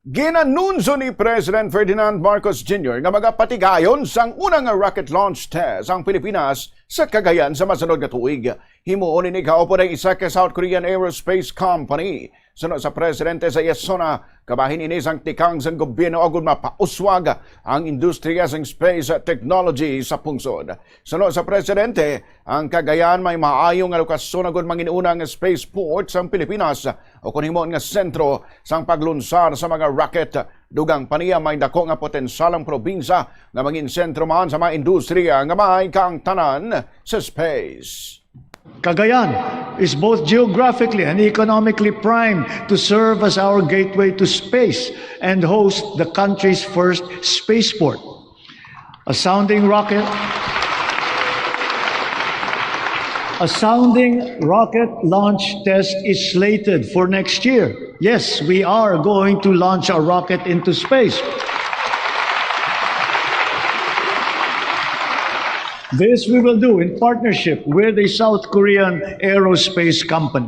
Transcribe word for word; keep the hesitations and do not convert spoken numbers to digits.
Ginanunso ni President Ferdinand Marcos Junior nga magapatigayon sang una nga rocket launch test ang Pilipinas sa Cagayan sa masunod nga tuig. Himuon ini kaupod ang isa ka South Korean aerospace company. Suno sa presidente sa iya zona, kabahin ini sang tikang sang gobyerno agud mapauswag ang industriya sang space technology sa pungsod. Suno sa presidente, ang Cagayan may maayo nga lokasyon agud mangin-una nga spaceport sang Pilipinas, ukon himuon nga sentro sang paglunsar sa mga rocket. Dugang pa niya, may dako nga potensyal ang probinsya nga mangin sentro man sa mga industriya nga may kaangtanan sa space. Cagayan is both geographically and economically primed to serve as our gateway to space and host the country's first spaceport. A sounding rocket, a sounding rocket launch test is slated for next year. Yes, we are going to launch a rocket into space. This we will do in partnership with a South Korean aerospace company.